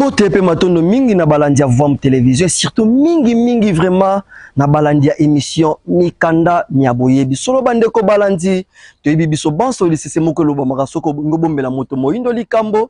Mbote pe matondo mingi na balandi ya Vam Television, surtout mingi mingi vraiment na balandi ya émission Mikanda mia boyebi. Solo bandeko balandi, toyebi biso banso lisese moko elobamaka soko olingi obombela moto moyindo likambo,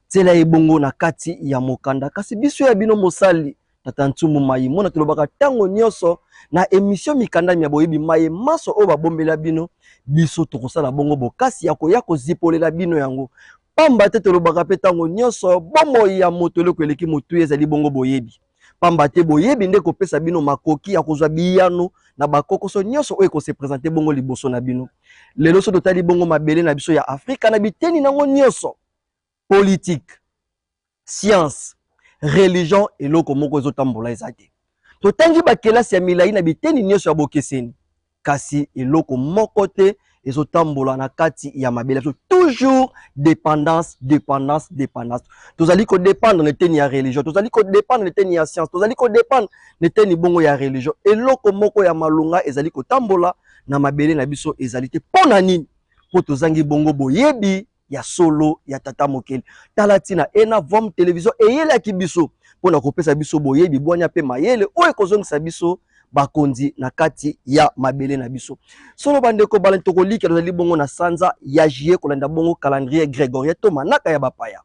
tiela ye bongo na kati ya mokanda. Kasi biso ya bino mosali Tata Ntsumbu Mayimona tolobaka tango nyonso na émission Mikanda mia boyebi maye manso oyo babombela bino, biso tokosala bongo bokasi ya koya kozipolela bino yango. Pamba te tolobaka mpe ntango nyonso, bomoi ya moto eloko eleki motuya ezali bongo boyebi. Pamba te boyebi nde ekopesa bino makoki ya kozwa biyano na bakokoso nyonso oyo ekose presenter bongo liboso na bino. Lelo soki totali bongo mabele na biso ya Afrika na biteni nango nyonso, politique, science, religion, eloko moko ezotambola eza te. Totangi bakelasi ya milai na biteni nyonso ya bokeseni, kasi eloko moko te ezotambola na kati ya mabele biso. Toujours dépendance, dépendance, dépendance. Tozali kodépendre na eteni ya religion, tozali kodépendre na eteni ya science, tozali kodépendre na eteni bongo ya religion. Eloko moko ya malonga ezali kotambola na mabele na biso ezali te. Mpo na nini? Mpo tozangi bongo boyebi ya solo ya tata mokeli. Tala ntina ena Vom Television eyelaki biso mpo na kopesa biso boyebi, bwanya mpe mayele oyo ekozongisa biso bakonzi na kati ya mabele na biso. Solo bandeko balandi, tokolika tozali bongo na sanza ya juillet kolanda bongo calendrier gregorien to manaka ya bapaya.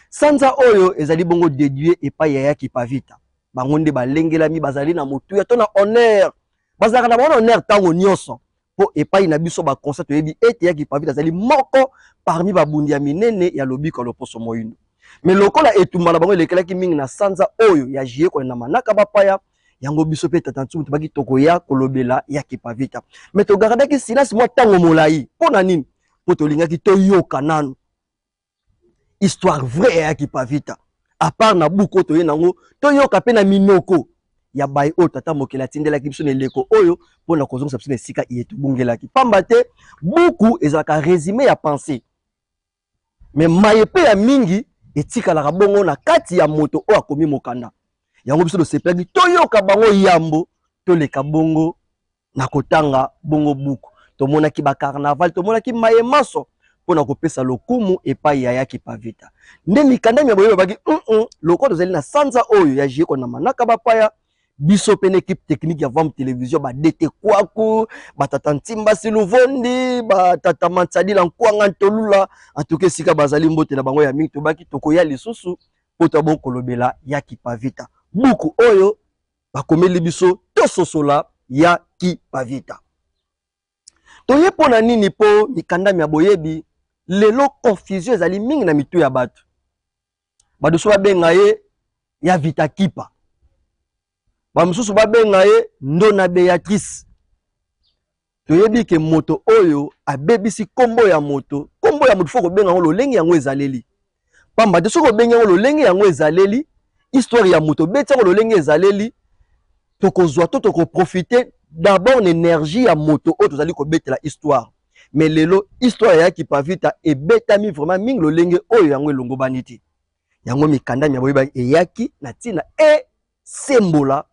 Sanza oyo ezali bongo dédié epai ya Yaki Pavita. Bango nde balengelami, bazali na motuya to na honneur. Bazalaka na bango na honneur ntango nyonso. Mpo epai na biso ba conscient toyebi ete ya Kipavita azali moko parmi babundi ya minene ya lobiko ya loposo moindo. Mais lokola etumba na bango elekelaki mingi na sanza oyo ya juillet kolanda manaka bapaya, yango biso mpe Tata Nsumu tobaki tokoya kolobela ya Kipavita. Mais togardaki silence mwa ntango molai. Mpo na nini? Mpo tolingaki toyoka nanu histoire vraie ya Kipavita. À part na buku oyo toye nango, toyoka mpe na minoko ya baye oyo tata mokeli atindelaki biso na eleko oyo mpo na kozongisa biso na esika iye tobungelaki. Pamba te buku ezalaka résumé ya pensée, mais maye mpe ya mingi etikalaka bongo na kati ya moto oyo akomi mokanda. Yango biso tosepelaki toyoka bango yambo toleka bongo na kotanga bongo buku. Tomonaki ba carnaval, tomonaki maye manso mpo na kopesa lokumu epai ya Yaki Pavita. Nde mikanda mya boyebi babaki lokola tozali na sanza oyo ya juillet kolanda manaka bapaya, biso mpe na equipe technique ya Vam Television, ba DT Kwaku, ba tata Ntimba Siluvondi, ba tata Mansadila Nkwanga Ntolula, en tout cas esika bazali mbote na bango ya mingi, tobaki tokoya lisusu mpo toya kolobela Yaki Pavita. Buku oyo bakomeli biso tososola ya Kipavita. Toye mpo na nini? Mpo mikanda mya boyebi lelo confusion ezali mingi na mitu ya bato. Badusu babenga ye ya Vita Kipa, bamosusu babenga ye Ndona Beatrice. Toyebi ke moto oyo abebisi kombo ya moto, kombo ya moto fo kobenga yango lolenge yango ezaleli. Pamba te soki obengi yango lolenge yango ezaleli, histoire ya moto obeti yango lolenge ezaleli, tokozwa to tokoprofite d'abord na energie ya moto oyo tozali kobetela histoire. Mais lelo histoire ya Kipavita ebetami vraiment mingi lolenge oyo yango elongobani te. Yango mikanda mya boyeba eyaki na ntina esembola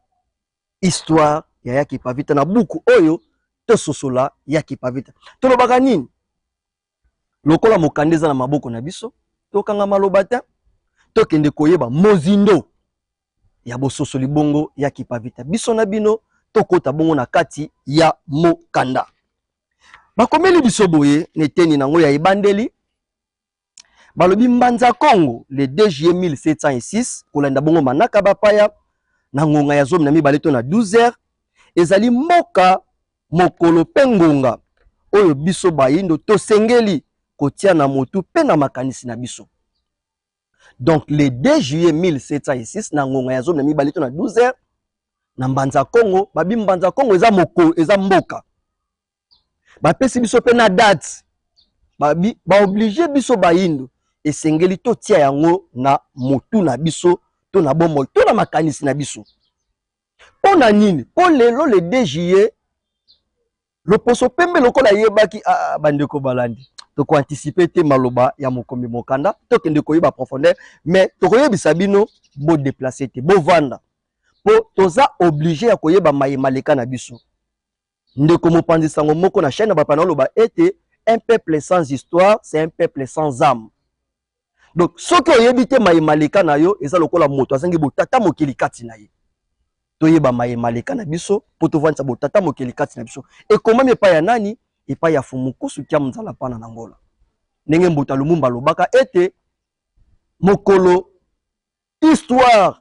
histoire ya ya Kipavita na buku oyo tososola ya Kipavita. Tolobaka nini? Lokola mokanda eza na maboko na biso, tokanga maloba te, tokende koyeba mozindo ya bososoli bongo ya Kipavita. Biso na bino tokota bongo na kati ya mokanda. Bakomeli biso boye na eteni nango ya ebandeli, balobi Mbanza Kongo le 2 juillet 1706, kolanda bongo manaka bapaya na ngonga ya 12 to na 12 heures, ezali mboka mokolo mpe ngonga oyo biso bayindo tosengeli kotia na motu mpe na makanisi na biso. Donc le 2 juillet 1706 na ngonga ya 12 to na 12 heures na Mbanza Kongo, babi Mbanza Kongo eza mokolo, eza mboka. Bapesi biso pe na date, babi ba oblige biso bayindo esengeli totia yango na motu na biso to na bomoi to na makanisi na biso. Mpo na nini? Mpo lelo le 2 juillet loposo pembe lokola ayebaki, bandeko balandi, tokoanticipe te maloba ya mokomi mokanda, tokende koyeba profondeur, mais tokoyebisa bino bo déplacer te, bovanda, mpo toza oblige ya koyeba maye maleka na biso. Ndeko mopanzi sango moko na chaîne na bapaya aloba ete un peuple sans histoire, c'est un peuple sans âme. Donc soki oyebi te maye maleka na yo, eza lokola moto azangi botata mokeli kati na ye. Toyeba maye maleka na biso mpo tovandisa botata mokeli kati na biso. Ekomami epai ya nani? Epai ya Fumukusu Kiamu Nzala Pana na Ngola. Ndenge Mbuta Lumumba alobaka ete mokolo histoire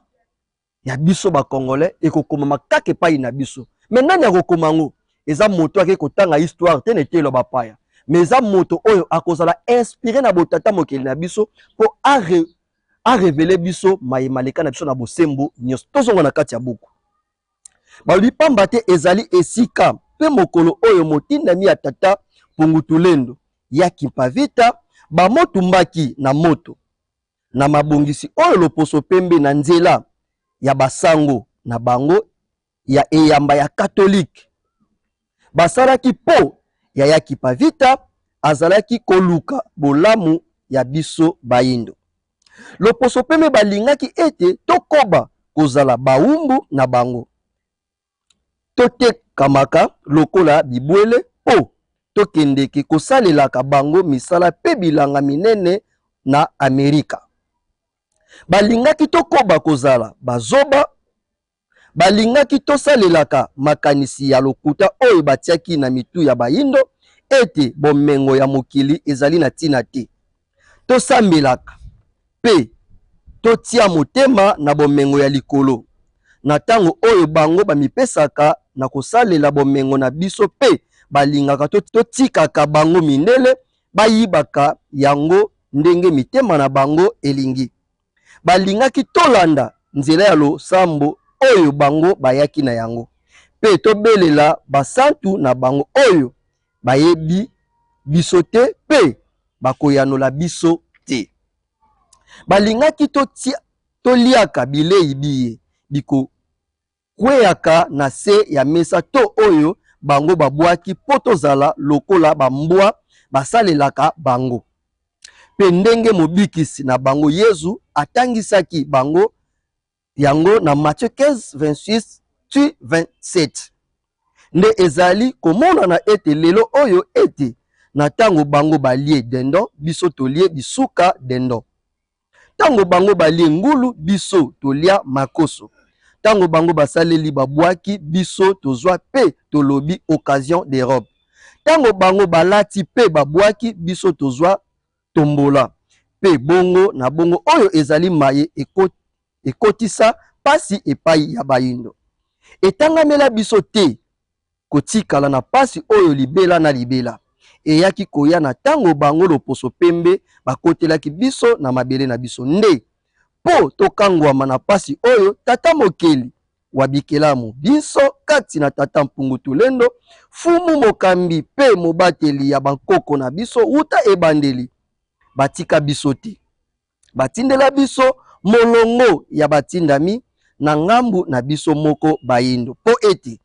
ya biso ba Congolais ekokomama kaka epai na biso. Mais nani akokoma yango? Eza moto ake kotanga histoire te na eteyelo ya bapaya, mais eza moto oyo akozala inspiré na botata mokeli na biso mpo a revele biso maye maleka na biso na bosembo nyonso. Tozonga na kati ya buku. Balobi pamba te ezali esika mpe mokolo oyo motindami ya tata Pungutulendo ya Kimpavita bamotumbaki na moto na mabongisi oyo loposo pembe na nzela ya basango na bango ya eyamba ya Katolike basalaki mpo Yaya Kipavita azalaki koluka bolamu ya biso bayindo. Loposo pembe balingaki ete tokoba kozala bawumbu na bango, totekamaka lokola bibwele mpo tokendeke kosalelaka bango misala mpe bilanga minene na Amerika. Balingaki tokoba kozala bazoba. Balingaki tosalelaka makanisi ya lokuta oyo batiaki na mitu ya bayindo ete bomengo ya mokili ezali na ntina te. Tosambelaka mpe totia motema na bomengo ya likolo na ntango oyo bango bamipesaka na kosalela bomengo na biso mpe balingaka totikaka bango mindele bayibaka yango ndenge mitema na bango elingi. Balingaki tolanda nzela ya losambo oyo bango bayaki na yango mpe tobelela basantu na bango oyo bayebi biso te mpe bakoyanola biso te. Balingaki totia, toliaka bilei biye bikokweyaka na se ya mesa to oyo bango babwaki mpo tozala lokola bambwa basalelaka bango. Mpe ndenge Mobikisi na bango Yezu atangisaki bango yango na Matthieu 15, 26 ti 27. Nde ezali komonana ete lelo oyo ete na tango bango balie dindon, biso tolie bisuka dindon. Tango bango balie ngulu, biso tolia makoso. Tango bango basaleli babwaki, biso tozwa pe tolobi occasion de robe. Tango bango balati pe babwaki, biso tozwa tombola. Pe bongo na bongo, oyo ezali maye ekotisa pasi epai ya bayindo. Etangamela biso te kotikala na pasi oyo libela na libela. Eyaki koya na tango bango loposo pembe bakotelaki biso na mabele na biso. Nde po tokangwama na pasi oyo, Tata Mokeli wa bikelamu binso kati na Tata Mpungu Tulendo, Fumu Mokambi pe Mobateli ya bankoko na biso wuta ebandeli, batika biso te. Batindela biso molongo ya batindami na ngambu na biso moko bayindo mpo ete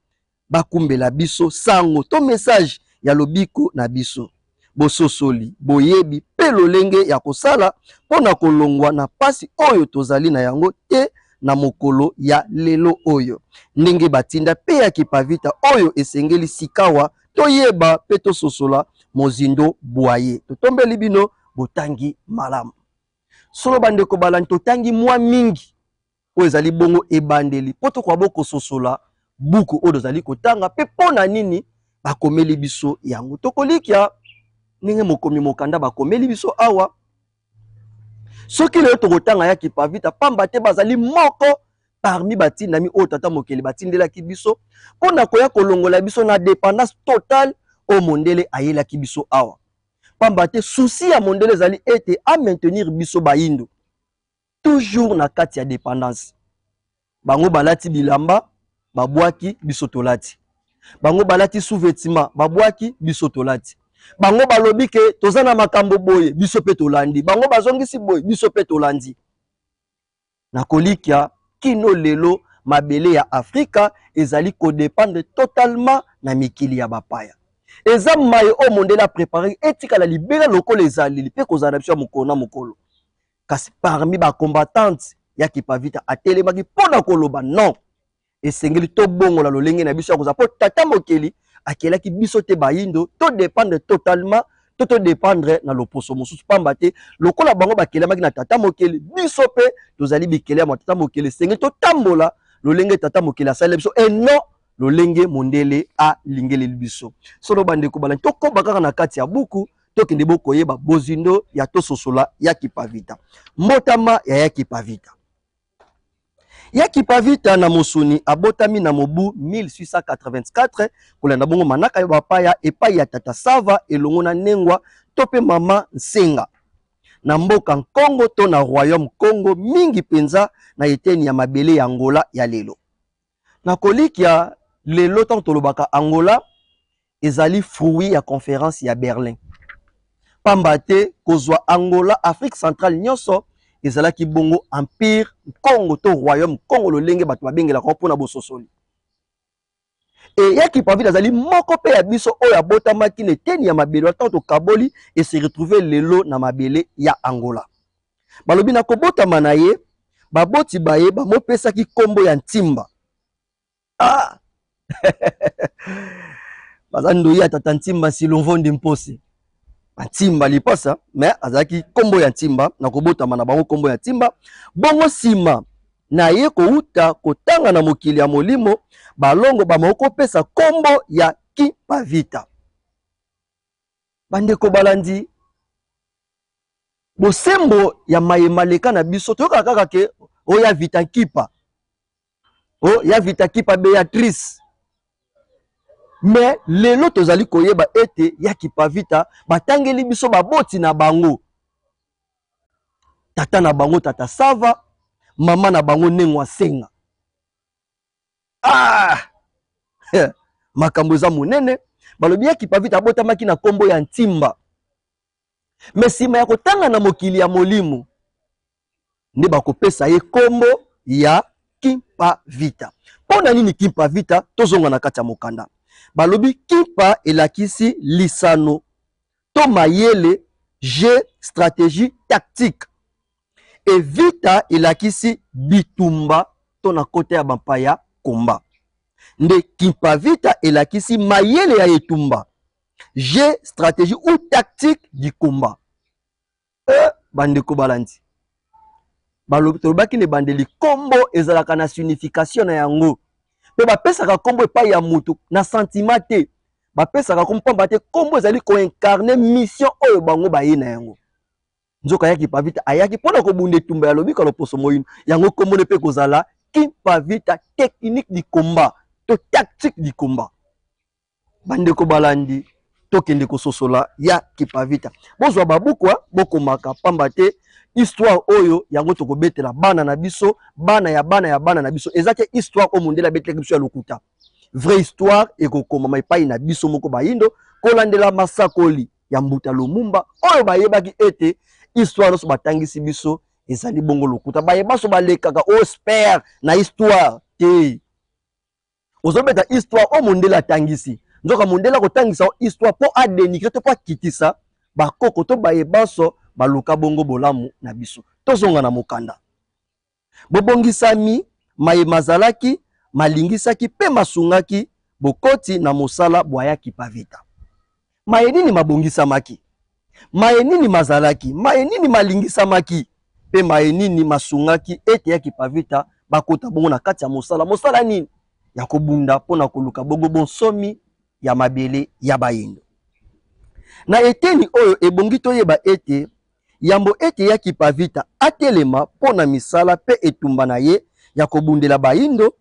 bakumbela biso sango to message ya lobiko na biso, bososoli, boyebi mpe lolenge ya kosala mpo na kolongwa na pasi oyo tozali na yango te na mokolo ya lelo oyo. Ndenge batinda mpe ya Kipavita oyo esengeli sikawa toyeba mpe tososola mozindo bwa ye. Totombeli bino botangi malamu. Solo bandeko balandi, totangi mwa mingi oyo ezali bongo ebandeli mpo tokoka bo kososola buku oyo tozali kotanga mpe mpo na nini bakomeli biso yango. Tokolikya ndenge mokomi mokanda bakomeli biso awa, soki lelo tokotanga ya Kipavita, pamba te bazali moko parmi batindami oyo Tata Mokeli batindelaki biso mpo na koya kolongola biso na dependance totale oyo mondele ayelaki biso awa. Pamba te souci ya mondele ezali ete a maintenir biso bayindo toujours na kati ya dependance. Bango balati bilamba babwaki, biso tolati. Bango balati sous-vêtement babwaki, biso tolati. Bango balobi ke toza na makambo boye, biso pe tolandi. Bango bazongisi boye, biso pe tolandi. Na kolikya kino lelo mabele ya Afrika ezali ko dependre totalement na mikili ya bapaya. Eza maye oyo mondele a preparer etikala libela lokola ezaleli pe kozala na biso ya mokolo na mokolo. Kasi parmi ba combattantes ya Kipavita atelemaki mpo na koloba non, esengeli tobongola lolenge na biso ya kozala mpo Tata Mokeli akelaki biso te bayindo to dependre totalement. to todépendre na loposo mosusu, pamba te lokola bango bakelamaki na Tata Mokeli, biso mpe tozali bikelamo ya Tata Mokeli. Esengeli totambola lolenge Tata Mokeli asaleli biso et non lolenge mondele alingeleli biso. Solo bandeko balandi, tokoba kaka na kati ya buku, tokende bokoyeba bozindo ya tososola ya Kipavita. Mbotama ya ya Kipavita. Ya Kipavita na mosuni abotami na mobu 1684 kolanda bongo manaka ya bapaya epai ya Tata Sava elongo na Nengwa to pe Mama Nsenga na mboka Nkongo to na Royaume Kongo, mingi mpenza na eteni ya mabele ya Angola ya lelo. Na kolikia lelo ntango tolobaka Angola ezali fruit ya conference ya Berlin. Pamba te kozwa Angola, Afrique centrale nyonso ezalaki bongo empire Kongo to royaume Kongo lolenge bato babengelaka mpo na bososoli. E ya Kipavita azali moko mpe ya biso oyo abotamaki na eteni ya mabele wana ntango tokaboli e se retrouver lelo na mabele ya Angola. Balobi na kobotama na ye, baboti ba ye bamopesaki nkombo ya Ntimba. Ah! Baza ndoyi ya tata Ntimba Nsilomvondi Mposi. Ntimba lipasa, mais azalaki nkombo ya Ntimba na kobotama na bango nkombo ya Ntimba. Bongo nsima na ye kouta kotanga na mokili ya molimo, balongo bamokopesa nkombo ya Kimpavita. Bandeko balandi, bosembo ya maye maleka na biso toyokaka kaka ke oyo ya Vita Nkipa, o ya Vita Kipa Beatrice, me lelo tozali koyeba ete ya Kipavita batangeli biso baboti na bango, tata na bango tata Sava, mama na bango Nengwa Senga. Ah! Makambo eza monene. Balobi ya Kipavita abotamaki na kombo ya Ntimba, me nsima ya kotanga na mokili ya molimo nde bakopesa ye kombo ya Kimpavita. Mpo na nini Kimpavita? Tozonga na kati ya mokanda. Balobi Kimpa elakisi lisano to mayele, jeu, stratégie, tactique. E vita elakisi bitumba to na kota ya bampaya combat. Nde Kimpavita elakisi mayele ya etumba, jeu, stratégie ou tactique du combat. Bandeko balandi, balobi tolobaki na ebandeli kombo ezalaka na signification na yango, mpe bapesaka kombo epai ya motu na sentiment te, bapesaka kombo pamba te kombo ezali koincarne mission oyo bango baye na yango. Nzoka ya Kimpavita ayaki mpo na kobunda etumba ya lobiko ya loposo moindo, yango kombo ne mpe kozala Kimpavita technique du combat to tactique du combat. Bandeko balandi, tokende kososola ya Kipavita. Bozwa babukwa bokomaka, pamba te histoire oyo yango tokobetela bana na biso, bana ya bana ya bana na biso. Eza te histoire oyo mondele abetelaki biso ya lokuta. Vraie histoire ekokomama epai na biso moko bayindo, kolandela masakoli ya Mbuta Lumumba oyo bayebaki ete histoire nyonso batangisi biso ezali bongo lokuta. Baye baso balekaka o spare na histoire te. Ozobeta histoire oyo mondele atangisi, nzoka mondele akotangisa histoire mpo adenigre to mpo akitisa bakoko to baye banso baluka bongo bolamu na biso. Tozonga na mokanda. Bobongisami maye mazalaki malingisaki mpe masungaki bokoti na mosala bwa ya Kipavita. Maye nini mabongisamaki? Maye nini mazalaki? Maye nini malingisamaki? Mpe maye nini masungaki ete ya Kipavita bakota bongo na kati ya mosala? Mosala nini? Ya kobunda mpo na koluka bongo bonsomi ya mabele ya Bayindo. Na eteni oyo ebongi toyeba ete yambo ete ya Kipavita atelema mpo na misala mpe etumba na ye ya kobundela Bayindo,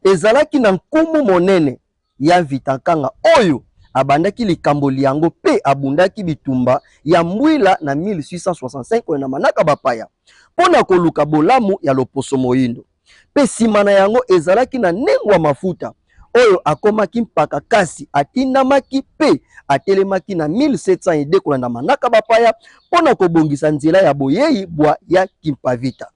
ezalaki na nkumu monene ya Vita Nkanga oyo abandaki likambo lyango mpe abundaki bitumba ya mbwila na 1665 kolanda manaka bapaya mpo na koluka bolamu ya loposo moindo. Mpe nsima na yango ezalaki na Nengwa Mafuta oyo akomaki mpaka kasi atindamaki mpe atelemaki na 1702 kolanda manaka bapaya mpo na kobongisa nzela ya boyei bwa ya Kimpavita.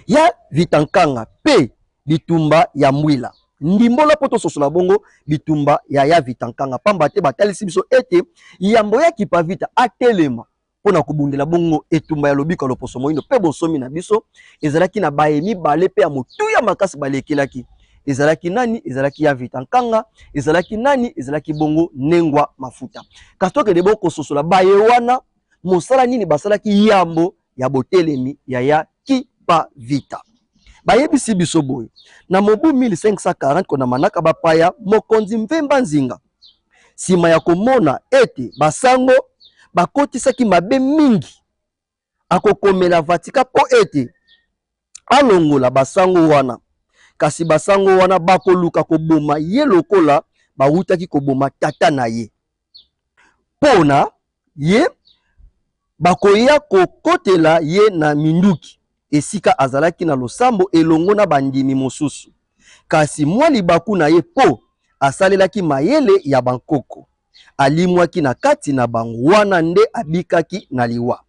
Ya Vita Nkanga mpe bitumba ya mbwila. Ndimbola mpo tososola bongo bitumba ya ya Vita Nkanga, pamba te batalisi biso ete yambo ya Kipavita atelema mpo na kobundela bongo etumba ya lobiko ya loposo moindo mpe bonsomi na biso, ezalaki na baye mibale mpe ya motuya makasi balekelaki. Ezalaki nani? Ezalaki ya Vita Nkanga. Ezalaki nani? Ezalaki bongo Nengwa Mafuta. Kasi tokende bo kososola baye wana mosala nini basalaki yambo ya botelemi ya ya Kimpa Vita. Bayebisi biso boye, na mobu 1540 kona manaka bapaya, mokonzi Mvemba Nzinga, nsima ya komona ete basango bakotisaki mabe mingi, akokomela Vatican mpo ete alongola basango wana, kasi basango wana bakoluka koboma ye lokola bawutaki koboma tata na ye. Mpo na ye, bakoya kokotela ye na minduki esika azalaki na losambo elongo na bandimi mosusu. Kasi mwa libaku na ye mpo asalelaki mayele ya bankoko, alimwaki na kati na bango, wana nde abikaki na liwa.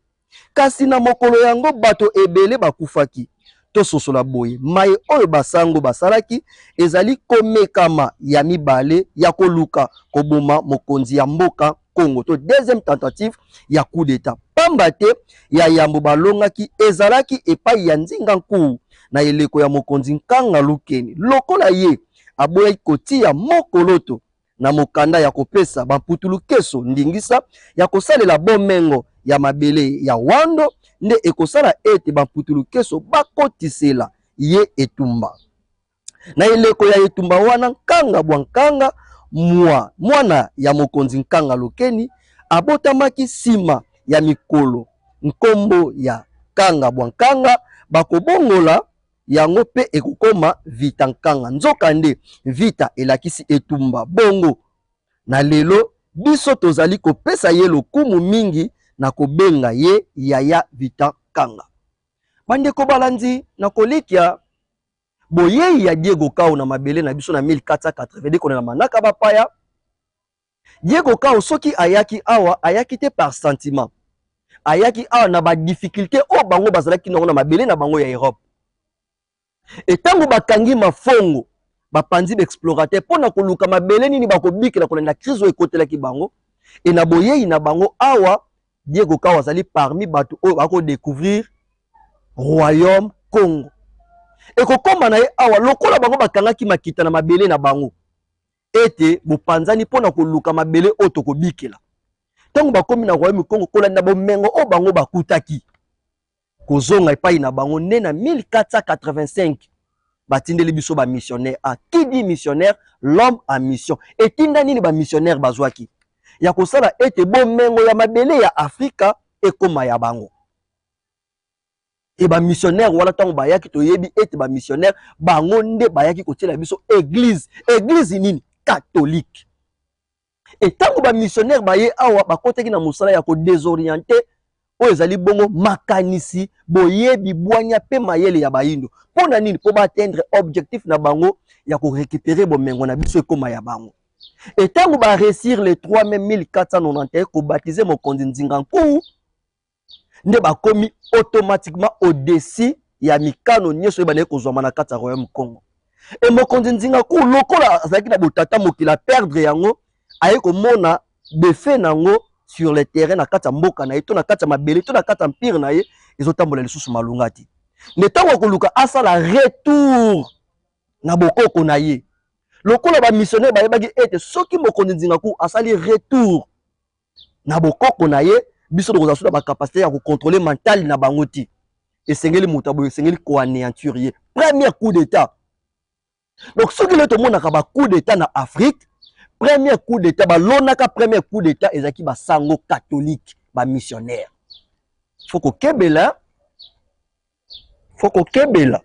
Kasi na mokolo yango bato ebele bakufaki. Tososola boye, maye oyo basango basalaki ezali komekama ya mibale ya koluka koboma mokonzi ya mboka Congo, to deuxième tentative ya coup d'etat. Pamba te ya yambo balongaki ezalaki epai ya Nzinga Nkuwu na eleko ya mokonzi Nkanga Lukeni. Lokola ye aboyaki kotiya mokoloto na mokanda ya kopesa bamputulukeso ndingisa ya kosalela bomengo ya mabele ya Wando, nde ekosala ete bamputulukeso bakotisela ye etumba. Na eleko ya etumba wana, Nkanga bwa Nkanga mwa mwana ya mokonzi Nkanga Lokeni abotamaki nsima ya mikolo. Nkombo ya Nkanga bwa Nkanga bakobongola yango mpe ekokoma Vita Nkanga. Nzokande, Vita elakisi etumba. Bongo, na lelo, biso tozali kopesa ye lokumu mingi na kobenga ye Yaya Vita Nkanga. Bandeko balandi, na kolikya boyei ya Diego Cao na mabele na biso na 1482 kolanda manaka bapaya, Diego Cao soki ayaki awa, ayaki te par sentiment. Ayaki awa na ba difficultés oyo bango bazalaki nango na mabele na bango ya Europe. Et tango bakangi mafongo, bapanzi ba explorateurs mpo na koluka mabele nini bakobikela kolanda crise oyo ekotelaki bango. Et na boyei na bango awa, Diego Cao azali parmi bato oyo bako découvrir royaume Congo. Ekokoma na ye awa lokola bango bakangaki makita na mabele na bango, ete bopanzani mpo na koluka mabele oyo tokobikela. Ntango bakomi na royaume Congo, kolanda bomengo oyo bango bakutaki, kozonga epai na bango nde na 1485 batindeli biso ba missionnaire. Ah, qui dit missionnaire? L'homme en mission. Etinda nini ba missionnaire bazwaki? Ya kosala ete bomengo ya mabele ya Afrika ekoma ya bango. E ba missionnaire wana ntango bayaki, toyebi ete ba missionnaire bango nde bayaki kotiela biso église. Église nini? Catholique. E ntango ba missionnaire baye awa, bakotaki na mosala ya kodésorienter oyo ezali bongo makanisi, boyebi, bwanya pe mayele ya bayindo. Mpo na nini? Mpo ba atteindre objectif na bango ya korécupérer bomengo na biso ekoma ya bango. E ntango ba réussir le 3 mai 1491 kobaptiser mokonzi Nzinga Nkuwu, nde bakomi automatiquement au-dessus ya mikano nyonso oyo bandaki kozwama na kati ya royaume Congo. E mokonzi Nzinga Nkuwu lokola azalaki na botata mokili, a perdre yango, aye komona defe na yango sur le terrain na kati ya mboka na ye to na kati ya mabele to na kati ya empire na ye ezotambola lisusu malonga te. Nde ntango akoluka asala retour na bokoko na ye, lokola ba missionnaire bayebaki ete soki mokonzi Nzinga Nkuwu asali retour na bokoko na ye, biso tokozala so na bacapacité ya kocontrôle mentale na bango te. Esengeli moto ya boye, esengeli koanéantir ye. Premier coup d'état. Donc soki lelo tomonaka ba coup d'état na Afrique, premier coup d'état balonaka, premier coup d'état ezalaki basango catholique, ba missionnaire. Faut kokebela, faut kokebela.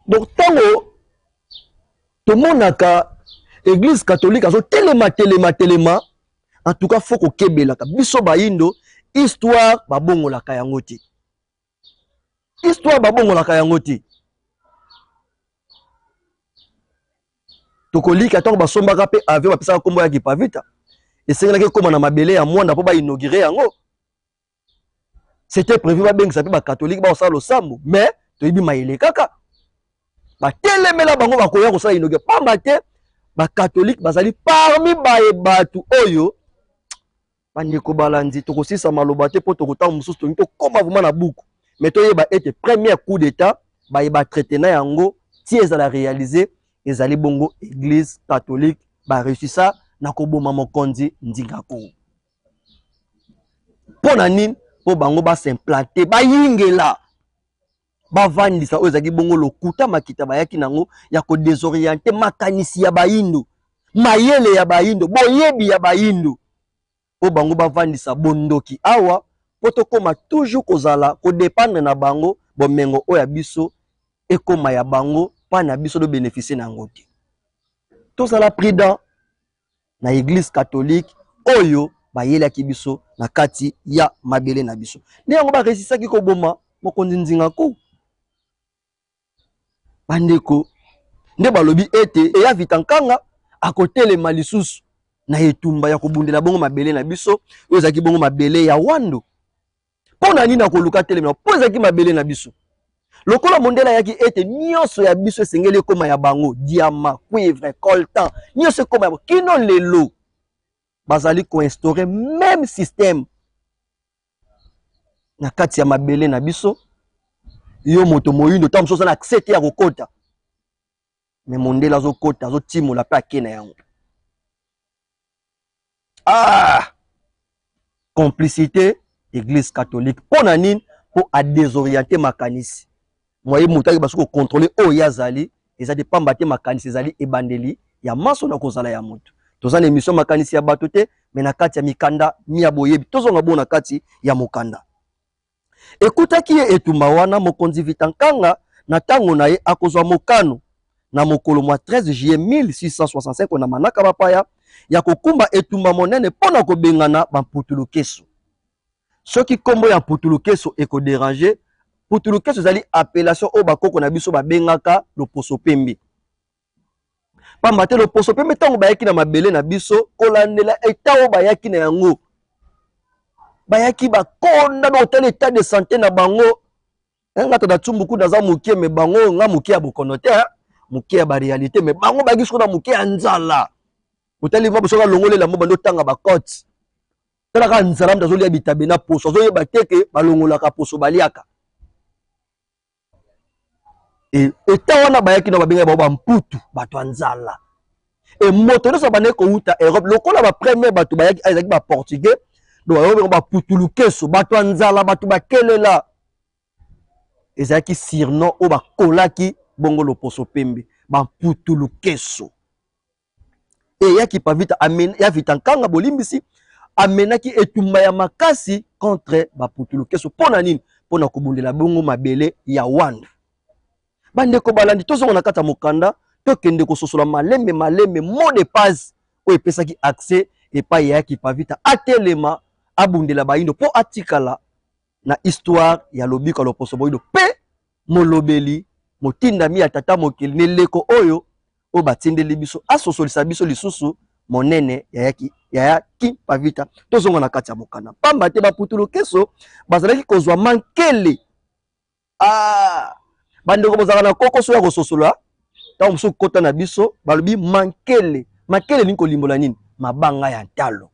Donc ntango tomonaka église catholique azotelema telema telema, en tout cas faut kokebelaka. Biso bayindo, histoire babongolaka yango te, histoire babongolaka yango te. Tokolika ntango basombaka mpe avion bapesaka nkombo ya Kimpa Vita, esengelaki ekóma na mabele ya Mwanda mpo bainaugure yango. C'était prévu babengisa mpe bakatholike bakosala losambo, mais toyebi mayele kaka batelemela bango bakoya kosala inaugure, pamba te bakatholike bazali parmi baye bato oyo. Bandeko balandi, tokosisa maloba te mpo tokotanga mosusu, tolingi tokóma vraiment na buku, mais toyeba ete premier coup d'état baye batraite na yango. ti ezala réalise, ezali bongo Église catholique bareusisa na koboma mokonzi Nzinga Nkuwu. Mpo na nini? Mpo bango bas'implante, bayingela, bavandisa oyo ezalaki bongo lokuta makita bayaki nango ya kodésorienter makanisi ya bayindo, mayele ya bayindo, boyebi ya bayindo, mpo bango bavandisa bondoki awa, mpo tokóma toujours kozala kodépendre na bango. Bomengo oyo ya biso ekóma ya bango, mpa na biso tobénéficie na yango te. Tozala prudent na Église catholique oyo bayelaki biso na kati ya mabele na biso. Nde yango baresisaki koboma mokonzi Nzinga Nkuwu. Bandeko, nde balobi ete eya Vita Nkanga akotelema lisusu na etumba ya kobundela bongo mabele na biso oyo ezalaki bongo mabele ya Wando. Mpo na nini akoluka telemela? Mpo ezalaki mabele na biso. Lokola mondele ayaki ete nyonso ya biso esengeli ekóma ya bango, diamant, cuivre, coltan, nyonso ekóma ya bango. Kino lelo bazali koinstaurer même système na kati ya mabele na biso. Yo moto moyindo, ntango mosusu oza na accès te ya kokota, mais mondele azokota, azotimola mpe ake na yango. Ah, complicité Église catholique. Mpo na nini? Mpo adésorienter makanisi moye moto ayeba soki kocontrôler oyo ye azali. Eza te pamba te makanisi ezali ebandeli ya maso na kozala ya moto. Toza na émission makanisi ya bato te, mais na kati ya mikanda mia boyebi. Tozonga bo na kati ya mokanda. Ekutaki ye etumba wana, mokonzi Vita Nkanga na ntango na ye akozwa mokano na mokolo mwa 13 juillet 1665 na manaka bapaya ya kokumba etumba monene mpo na kobengana bamputulukeso. Soki nkombo ya mputulukeso ekodéranger, putulukeso ezali appellation oyo bakoko na biso babengaka loposo pembe, pamba te loposo pembe, ntango bayaki na mabele na biso, kolandela état oyo bayaki na yango, bayaki bakonda. Na otala état de santé na bango, nga tata Tsumbuku naza moke, mais bango, nga moke ya bokono te, moke ya baréalité, mais bango bayaki soko na moke ya nzala. Otali va soki alongoli elamba, bandi otanga bacote, talaka nzala. Moto azolia bitabe na poso, azoyeba te ke balongolaka poso baliaka. État wana bayaki na, babengaki bango bamputu, bato ya nzala. E moto nyonso bandaki kowuta Europe, lokola bapremier bato bayaki ezalaki baportugais, donc bayobengo baputulukeso, bato ya nzala, bato bakelela. Ezalaki surnom oyo bakolaki bongo loposo pembe, bamputulukeso. Eyaki pavita ya Vita Nkanga, bolimbisi, amenaki etumba ya makasi contre baputulukeso. Mpo na nini? Mpo na kobundela bongo mabele ya Wanda. Bandeko balandi, tozonga na kati ya mokanda, tokende kososola malembe malembe mot de passe oyo epesaki accès epai ya Kipavita atelema abundela bayindo mpo atikala na histoire ya lobiko ya loposo moyindo mpe molobeli motindami ya tata mokili na eleko oyo oyo batindeli biso, asosolisa biso lisusu monene ya Kimpavita. Tozonga na kati ya mokanda, pamba te baputulukeso bazalaki kozwa mankele. Ah, bandeko, bozalaka na kokoso ya kososola ntango mosusu kota na biso. Balobi mankele. Mankele elingi kolimbola nini? Mabanga ya ntalo,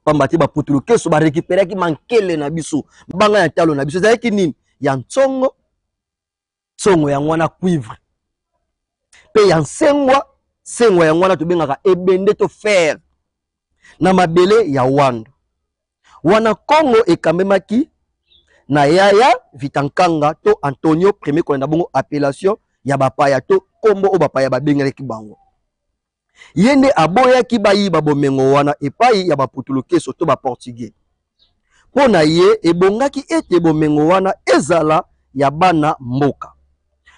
pamba te baputulukeso barécupéraki mankele na biso, mabanga ya ntalo na biso. Ezalaki nini? Ya ntsongo, ntsongo yango wana cuivre, mpe ya nsengwa, sengwa yango wana tobengaka ebende to fer, na mabele ya Wando. Wana Kongo ekambemaki na yaya Vitankanga to Antonio Premier, kolanda bongo appellation ya bapaya to nkombo oyo bapaya babengelaki bango. Ye nde aboyaki bayiba bomengo wana epai ya baputulukeso to baportugais. Mpo na ye, ebongaki ete bomengo wana ezala ya bana mboka.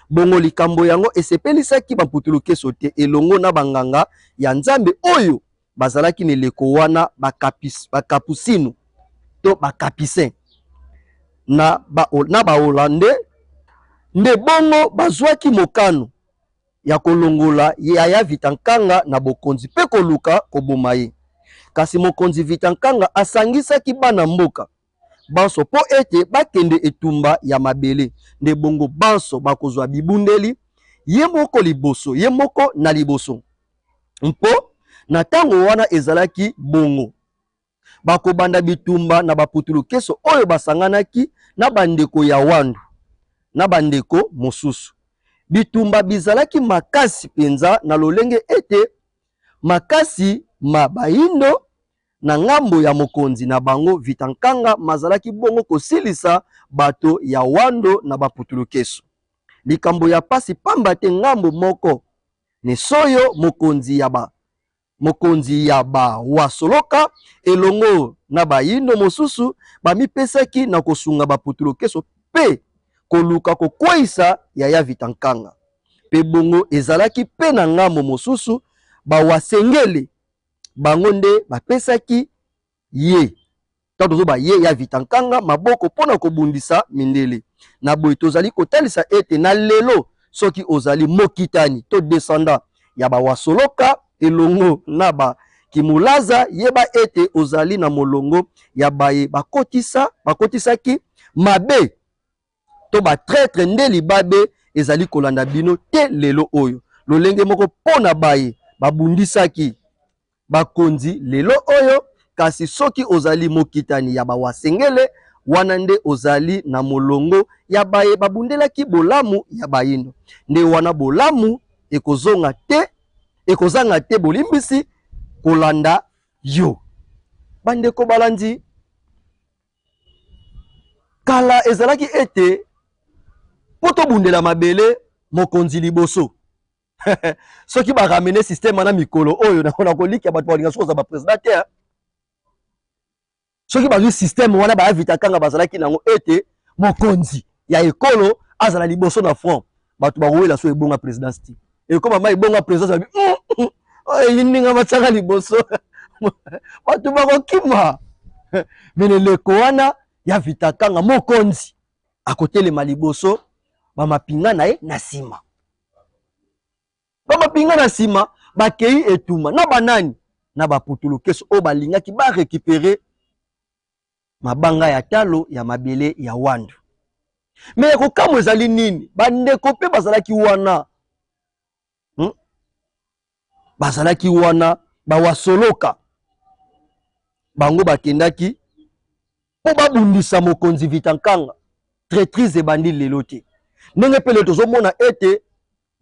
Bongo likambo yango esepelisaki bamputulukeso te, elongo na banganga ya Nzambe oyo bazalaki na eleko wana, bakapusinu to bakapisin na bahollandais. Nde bongo bazwaki mokano ya kolongola yaya Vita Nkanga na bokonzi mpe koluka koboma ye. Kasi mokonzi Vita Nkanga asangisaki bana mboka banso mpo ete bakende etumba ya mabele. Nde bongo banso bakozwa bibundeli, ye moko liboso, ye moko na liboso, mpo na ntango wana ezalaki bongo bakobanda bitumba na baputulukeso oyo basanganaki na bandeko ya Wandu na bandeko mosusu. Bitumba bizalaki makasi mpenza na lolenge ete makasi ma Bayindo na ngambo ya mokonzi na bango Vita Nkanga mazalaki bongo kosilisa bato ya Wando na baputulukesu. Likambo ya pasi pamba te ngambo moko Nesoyo mokonzi ya ba mokonzi ya ba Wasoloka elongo na Bayindo mosusu bamipesaki na kosunga baputulukeso pe koluka kokweisa Yaya Vita Nkanga. Pe bongo ezalaki pe na ngambo mosusu ba Wasengele bango nde bapesaki ye ntango tozoba ye ya Vita Nkanga maboko mpo na kobundisa mindele. Na boye tozali kotalisa ete na lelo soki ozali mokitani to descendant ya ba Wasoloka elongo na ba Kimulaza, yeba ete ozali na molongo ya baye bakotisa bakotisaki mabe to ba traitre nde libabe ezali kolanda bino te lelo oyo. Lolenge moko mpo na baye babundisaki bakonzi lelo oyo, kasi soki ozali mokitani ya ba Wasengele, wana nde ozali na molongo ya baye babundelaki bolamu ya bayindo. Nde wana bolamu ekozonga te, ekozanga te bolimbisi kolanda yo. Bandeko balandi, kala ezalaki ete mpo tobundela mabele mokonzi liboso soki ba ramener système wana mikolo oyo nakolikya bato balinga soki kozala ba president te soki bazwi système wana baya vitakanga bazalaki nango ete mokonzi ya ekolo azala liboso na front bato bakowela so ebonga présidence te ekoma ma ebonga présidence babi mm, mm, oyo eyindinga batiaka liboso bato bakokima me na eleko wana ya vitakanga mokonzi akotelema liboso bamapinga na ye na nsima bamapinga na nsima bakei etumba na banani na baputulukeso oyo balingaki barekipere mabanga ya talo ya mabele ya wandu me ya kokamwa ezali nini bandeko mpe bazalaki wana hmm? Bazalaki wana bawasoloka bango bakendaki mpo babundisa mokonzi Vita Nkanga. Traitrise ebandi lelo te, ndenge mpe lelo tozomona ete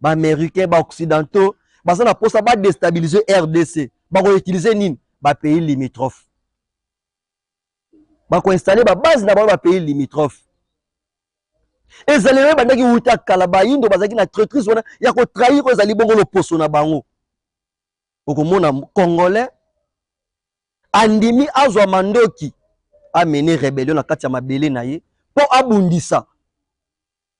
baaméricain baoccidentaux baza na mposa badestabilize RDC. Bakoutilize nini? Bapays limitrophe, bakoinstalle babase na bango bapays limitrophe. Ezaleli oyo ebandaki wuta kala, bayindo bazalaki na traitrise wana ya kotrahir oyo ezali bongo loposo na bango. Okomona congolais andimi azwa mandoki amene rebellion na kati ya mabele na ye mpo abundisa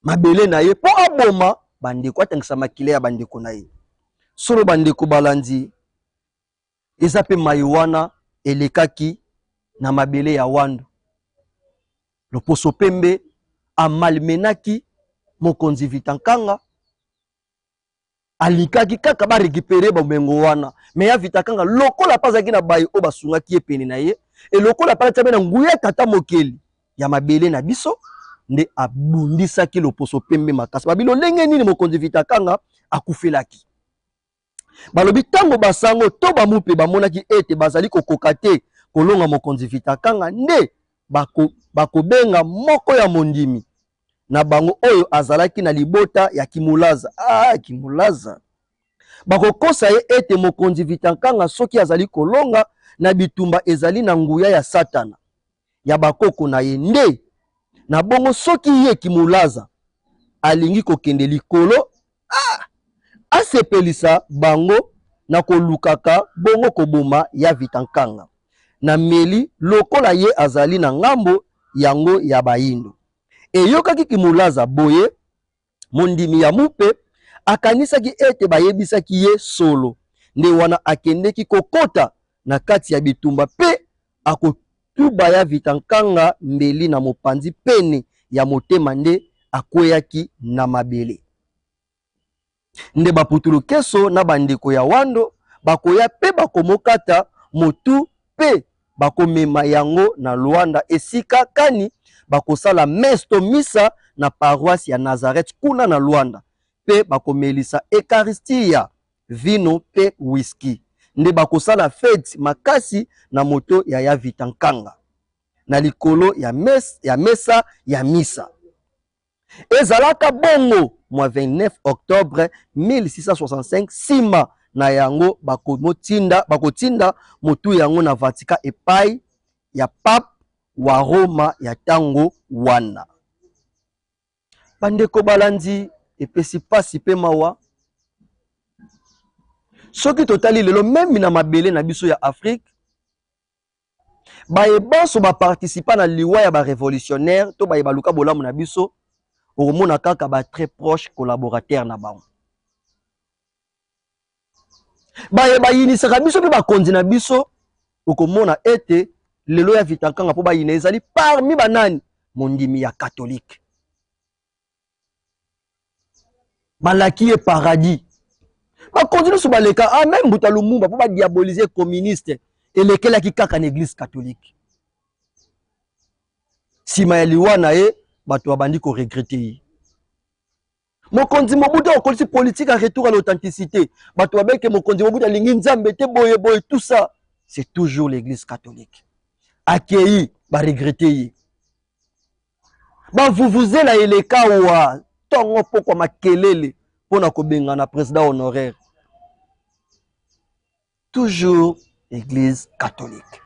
mabele na ye mpo aboma bandeko, atangisa makila ya bandeko na ye. Solo bandeko balandi, eza mpe maye wana elekaki na mabele ya Wando. Loposo pembe amalmenaki mokonzi Vita Nkanga, alikaki kaka ba récupérer bomengo wana. Me ya Vita Nkanga lokola mpe azalaki na baye oyo basungaki ye pene na ye, e lokola mpe alatiami na nguya tata mokeli ya mabele na biso, nde abundisaki loposo pembe makasi. Babi lolenge nini mokonzi Vita Nkanga akufelaki? Balobi ntango basango to bamupe bamonaki ete bazali kokoka te kolonga mokonzi Vitakanga, nde bako, bakobenga moko ya mondimi na bango oyo azalaki na libota ya Kimulaza. Ah, Kimulaza! Bakokosa ye ete mokonzi Vitankanga soki azali kolonga na bitumba ezali na nguya ya Satana ya bakoko na ye, nde na bongo soki ye Kimulaza alingi kokende likolo, ah, asepelisa bango na kolukaka bongo koboma ya Vitankanga na meli lokola ye azali na ngambo yango ya bayindo. Eyokaki Kimulaza boye, mondimi ya mupe akanisaki ete bayebisaki ye solo, nde wana akendeki kokota na kati ya bitumba mpe akotuba ya Vitankanga mbeli na mopanzi pene ya motema nde akweyaki na mabele. Nde baputulukeso na bandeko ya Wando bakoya mpe bakomokata motu mpe bakomema yango na Luanda esika kani bakosala messe to misa na paroisse ya Nazareth kuna na Luanda mpe bakomelisa Eucharistia vino mpe whisky. Nde bakosala feti makasi na moto ya ya Vita Nkanga na likolo ya, mes, ya mesa ya misa. Ezalaka bongo mwa 29 octobre 1665, nsima na yango bakomotinda, bakotinda motu yango na Vatican epai ya pape wa Roma ya ntango wana. Bandeko balandi, epesi mpasi mpe mawa soki totali lelo meme na mabele na biso ya Afrique, baye banso baparticipa na liwa ya barevolutionnaire to baye baluka bolamu na biso, okomona kaka ba très proche collaborateur na bango, baye bayinisaka biso mpe bakonzi na biso. Okomona ete lelo ya Vitankanga mpo bayina ezali parmi banani mondimi ya katolike, balaki ye paradis. Bakonzi nyonso baleka, ah, meme Mbuta Lumumba mpo badiabolize communiste elekelaki kaka na eglise catholique. Nsima ya liwa na ye, bato babandi koregrete ye. Mokonzi Mobutu akolisi politique ya retour à l'authenticité. Bato babeke mokonzi Mobutu alingi Nzambe te, boye boye, tout ça c'est toujours l'église catholique. Akei baregrete ye, bavuvuzela eleka wa ntongo pokwa makelele mpo na kobengana président honoraire, toujours église catholique.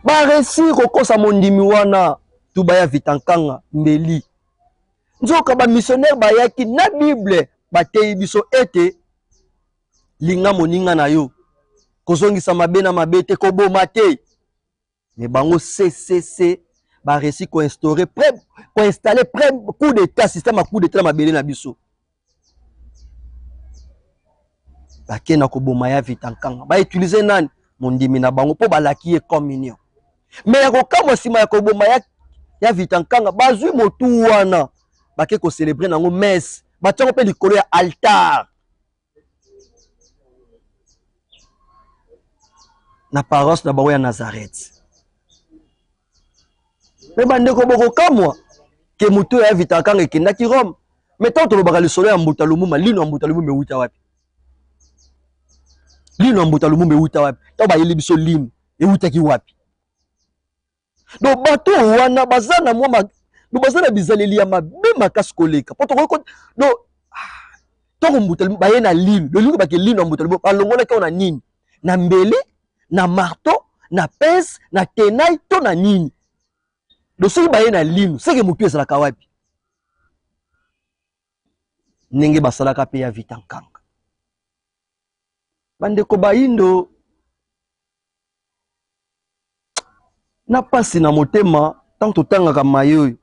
Baresir kokosa mondimi wana tuba ya Vitankanga mbeli. Nzoka bamissionnaire bayaki na Bible, bateyi biso ete linga moninga na yo, kozongisa mabe na mabe te, koboma te. Mais bango ccc baréussi koinstaurer près, koinstaller près coup d'état, système ya coup d'état na mabele na biso. Bake na koboma ya Vitankanga, bautilize nani? Mondimi na bango, mpo balaki ye communion. Me ya kokamwa, nsima ya koboma ya Vitankanga, bazwi motu wana, bake kocelebre nango messe, batiango mpe likolo ya altar na paroisse na bango ya Nazareth. Me bandeko, bokokamwa ke motu ya Vitankanga ekendaki Rome. Me ntango tolobaka lisolo ya Mbuta Lumumba, lino ya Mbuta Lumumba ewuta wapi? Lino ya Mbuta Lumumba ewuta wapi? Ntango bayeli biso lino, ewutaki wapi? Donc bato wana baza na mwa, baza na bizaleli ya mabe makasi koleka po tokoki. Donc ntango Mbuta baye na lino, lolingo bake lino ya Mbuta Lumumba, balongolaki yango na nini? Na mbeli, na marteau, na pince, na tenaille to na nini? Donc soki baye na lino, seke motu ezalaka wapi? Ndenge basalaka mpe ya Vitankanga. Bandeko bayindo, na pasi na motema ntango totangaka maye oyo,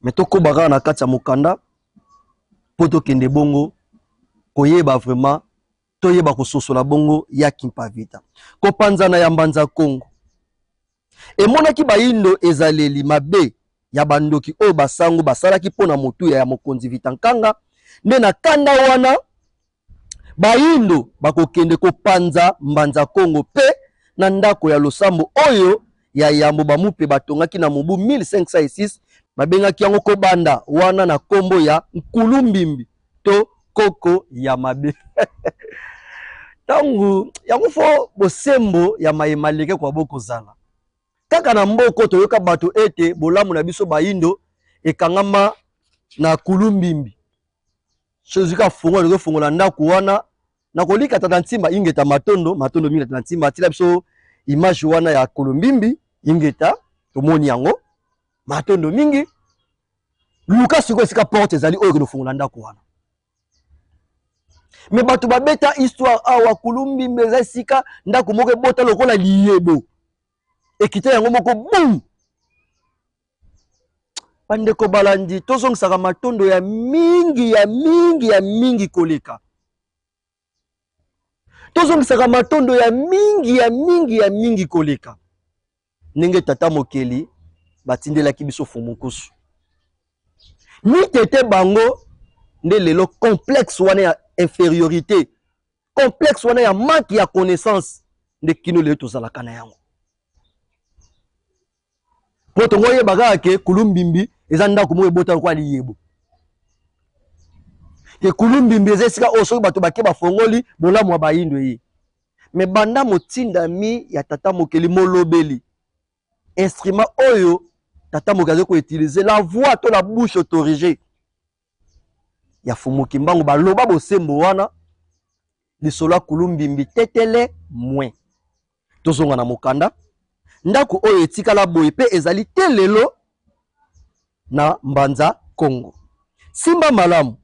me tokoba kaka na kati ya mokanda mpo tokende bongo koyeba vraiment, toyeba kososola bongo ya Kimpavita. Kopanzana ya Mbanza Kongo emonaki bayindo ezaleli mabe ya bandoki oyo basango basalaki mpo na motuya ya mokonzi Vitankanga. Nde na kanda wana, bayindo bakokende kopanza Mbanza Kongo mpe na ndako ya losambo oyo ya yambo bamupe batongaki na mobu 1506, babengaki yango kobanda wana na nkombo ya Nkulu Mbimbi to Koko ya mabe. Ntango yango fo bosembo ya maye maleke kwa bokozala kaka na mboko. Toyoka bato ete bolamu na biso bayindo ekangama na Kulu Mbimbi. Soki ka fongola, tozofongola ndako wana na kolika tata Ntimba. Ingeta, matondo, matondo mingi tata Ntimba. Atila biso image wana ya Kulu Mbimbi. Ingeta, tomoni yango, matondo mingi. Luka sikoyo esika porte ezali oyo ekende kofongola ndako wana. Me bato babeta histoire awa, Kulu Mbimbi eza esika ndako moko ebota lokola liyebo, ekita yango moko bum. Bandeko balandi, tozongisaka matondo ya mingi, ya mingi, ya mingi koleka. Tozongisaka matondo ya mingi, ya mingi, ya mingi koleka ndenge tata mokeli batindelaki biso fumukusu mitete bango. Nde lelo complexe wana ya infériorité, complexe wana ya manque ya connaissance, nde kino lelo tozalaka na yango, mpo tongo oyeba kaka ke Kulu Mbimbi eza ndako moko ebota lokola liyebo, ke Kulu Mbimbi eza esika oyo soki bato bake bafongoli, bolamu ya bayindo eye. Me banda motindami ya tata mokeli, molobeli instrument oyo tata moki azali koutilize la voix to la bouche autorisée ya Fumu Kimbangu baloba bosembo wana lisolo ya kulumbimbi tetele mwe. Tozonga na mokanda ndako oyo etikala boye mpe ezali te lelo na Mbanza Kongo. Simba malamu,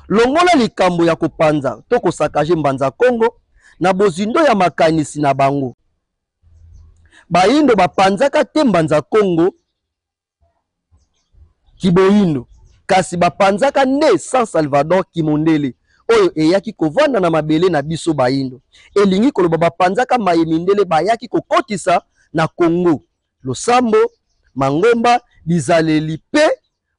longola likambo ya kopanza to kosakaje Mbanza Kongo na bozindo ya makanisi na bango. Bayindo bapanzaka te Mbanza Kongo kiboyindo, kasi bapanzaka nde San Salvador kimondele oyo eyaki kovanda na mabele na biso bayindo. Elingi koloba bapanzaka maye mindele bayaki kokotisa na Kongo, losambo, mangomba, bizaleli pe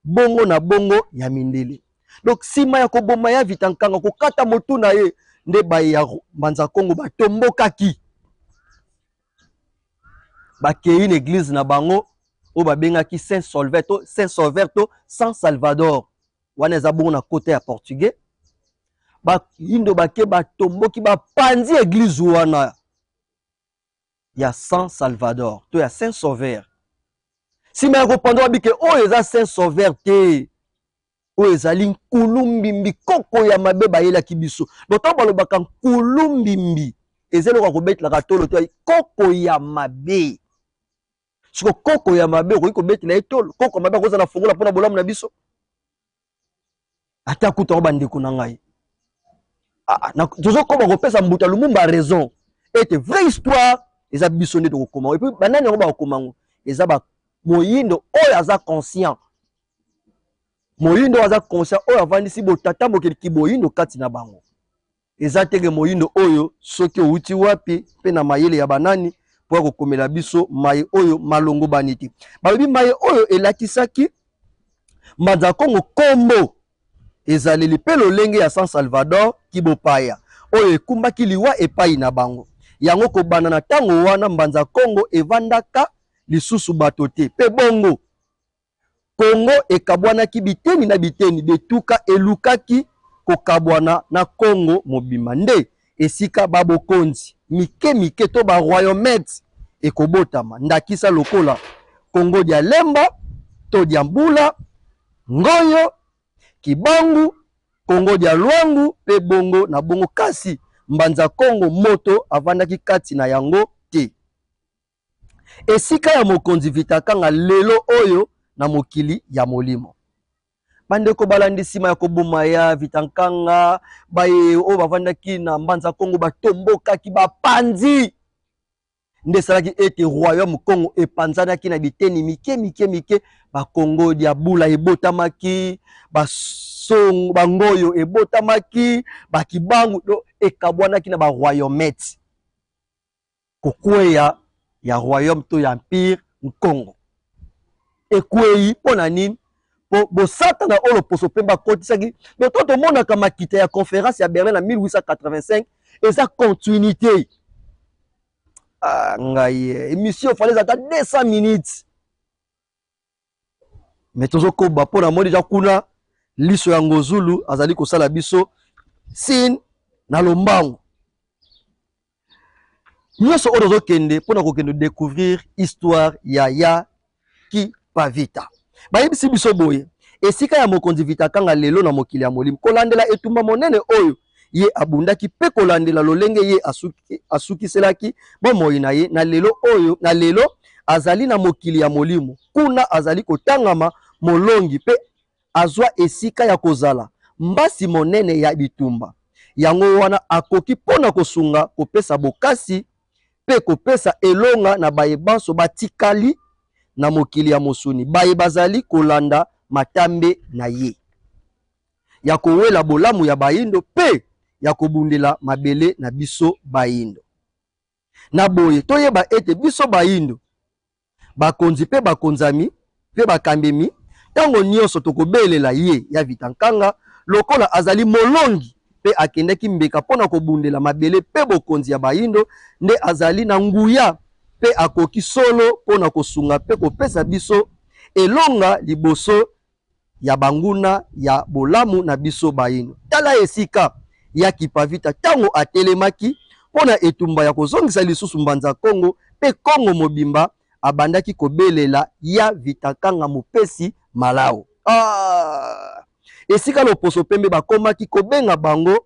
bongo na bongo ya mindele. Donc sima ya koboma ya Vita Nkanga, kokata motu na ye, nde baye ya Mbanza Kongo batombokaki. Bakei na eglise na bango oyo babengaki Saint Solver to Saint Sauveur to San Salvador. Wana eza bongo na kota ya portugais. Bayindo bake batomboki, bapanzi eglise wana ya San Salvador to ya Saint Sauveur. Sima ya kopanza babike oyo eza Saint Sauveur te, oyo ezali nkulu mbimbi, koko ya mabe bayelaki biso. Donc ntango balobaka nkulu mbimbi, eza eloko ya kobetelaka tolo te, koko ya mabe. Siko koko ya mabe okoki kobetela ye tolo, koko ya mabe akozala fongola mpona bolamu na biso. Ata kutu yango bandeko na ngai, tozokoma kopesa Mbuta Lumumba raison ete vraie histoire eza biso nde tokokoma yango. Et puis banani yango bakokoma yango? Eza ba moyindo oyo aza conscient, moyindo oyo aza conscient, oyo avandisi botata mokili kiboyindo kati na bango. Eza teke moyindo oyo soki owuti wapi mpe na mayele ya banani mpo ya kokomela biso maye oyo malongobani te. Balobi maye oyo elakisaki Mbanza Kongo kombo, ezaleli mpe lolenge ya San Salvador kibopaya oyo ekumbaki liwa epayi na bango. Yango kobanda na tango wana Mbanza Kongo evandaka lisusu bato te mpe bongo Kongo ekabwanaki biteni na biteni, bietuka elukaki kokabwana na Kongo mobimba. Nde esika ba bokonzi mike mike to ba royaumet ekobotama, ndakisa lokola Kongo dia Lemba to dia Mbula, Ngoyo, Kibangu, Kongo dia Luangu pe bongo na bongo. Kasi Mbanza Kongo moto avandaki kati na yango te. Esika ya mokonzi Vitakanga lelo oyo na mokili ya molimo. Bandeko balandi, nsima ya koboma ya Vitankanga, baye oyo bavandaki na Mbanza Kongo batombokaki, bapanzi, nde esalaki ete royaume Kongo epanzanaki na biteni mike mike mike. Bakongo dia Bula ebotamaki, basongo bangoyo ebotamaki, bakibangu do ekabwanaki na ba royaumet. Kokweya ya royaume to ya empire Nkongo ekweyi mpo na nini? Mpo bosatana oyo loposo pembe akotisaki. Donc to tomonaka makita ya conférence ya Berlin na 1885 eza continuité. Ah, ngai émission fallait ata 200 minutes, mais tozokoba mpo na moni deja kuna liso ya Ngozulu azali kosala biso signe na lombango nyonso oyo tozokende mpo na kokende découvrir histoire ya ya Kipavita. Bayebisi biso boye, esika ya mokonzi Vitakanga lelo na mokili ya molimo, kolandela etumba monene oyo ye abundaki mpe kolandela lolenge ye asukiselaki bomoi na ye na lelo oyo, na lelo azali na mokili ya molimo, kuna azali kotangama molongi mpe azwa esika ya kozala mbasi monene ya bitumba. Yango wana akoki mpo na kosunga kopesa bokasi mpe kopesa elonga na baye banso batikali na mokili ya mosuni, baye bazali kolanda matambe na ye ya kowela bolamu ya bayindo mpe ya kobundela mabele na biso bayindo. Na boye toyeba ete biso bayindo, bakonzi mpe bakonzami mpe bakambemi, ntango nyonso tokobelela ye ya Vita Nkanga lokola azali molongi mpe akendaki mbeka mpo na kobundela mabele mpe bokonzi ya bayindo, nde azali na nguya mpe akoki solo mpo na kosunga mpe kopesa biso elonga liboso ya banguna ya bolamu na biso bayindo. Tala esika ya Kipavita ntango atelemaki mpo na etumba ya kozongisa lisusu Mbanza Kongo mpe Kongo mobimba. abandaki kobelela ya Vitakanga mopesi malao. Ah! Esika loposo pembe bakomaki kobenga bango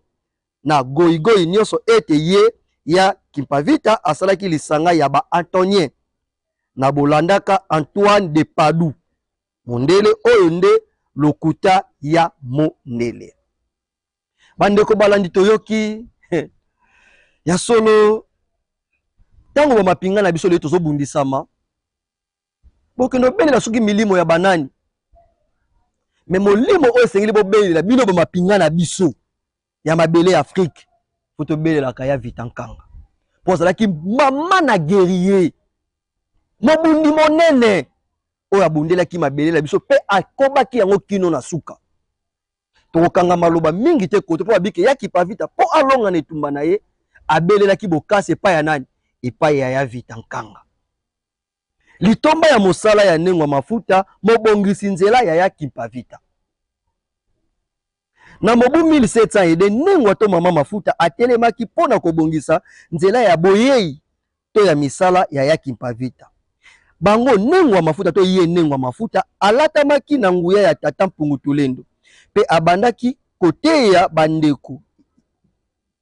na goigoi nyonso ete ye ya Kimpavita asalaki lisanga ya ba Antonien na bolandaka Antoine de Padoue mondele oyo nde lokuta ya mondele. Bandeko balandi toyoki ya solo ntango bamapinga na biso lelo tozobundisama bokende obelela soki milimo ya banani me molimo oyo esengeli bobelela bino bamapinga na biso ya mabele ya Afrique fo tobelelaka ya Vita Nkanga mpo azalaki mama na guerrier mobundi monene oyo abundelaki mabele na biso mpe akobaki yango kino na suka. Tokokanga maloba mingi te koto mpo babike ya Kipavita mpo alonga na etumba na ye abelelaki bokasi epai ya nani? Epai ya ya Vita Nkanga. Litomba ya mosala ya Nengwa Mafuta, mobongisi nzela ya ya Kimpavita. Na mobu 1702, Nengwa to Mama Mafuta atelemaki mpo na kobongisa nzela ya boyei to ya misala ya ya Kimpavita. Bango Nengwa Mafuta to ye Nengwa Mafuta alatamaki na nguya ya Tata Mpungu Tulendo mpe abandaki koteya bandeko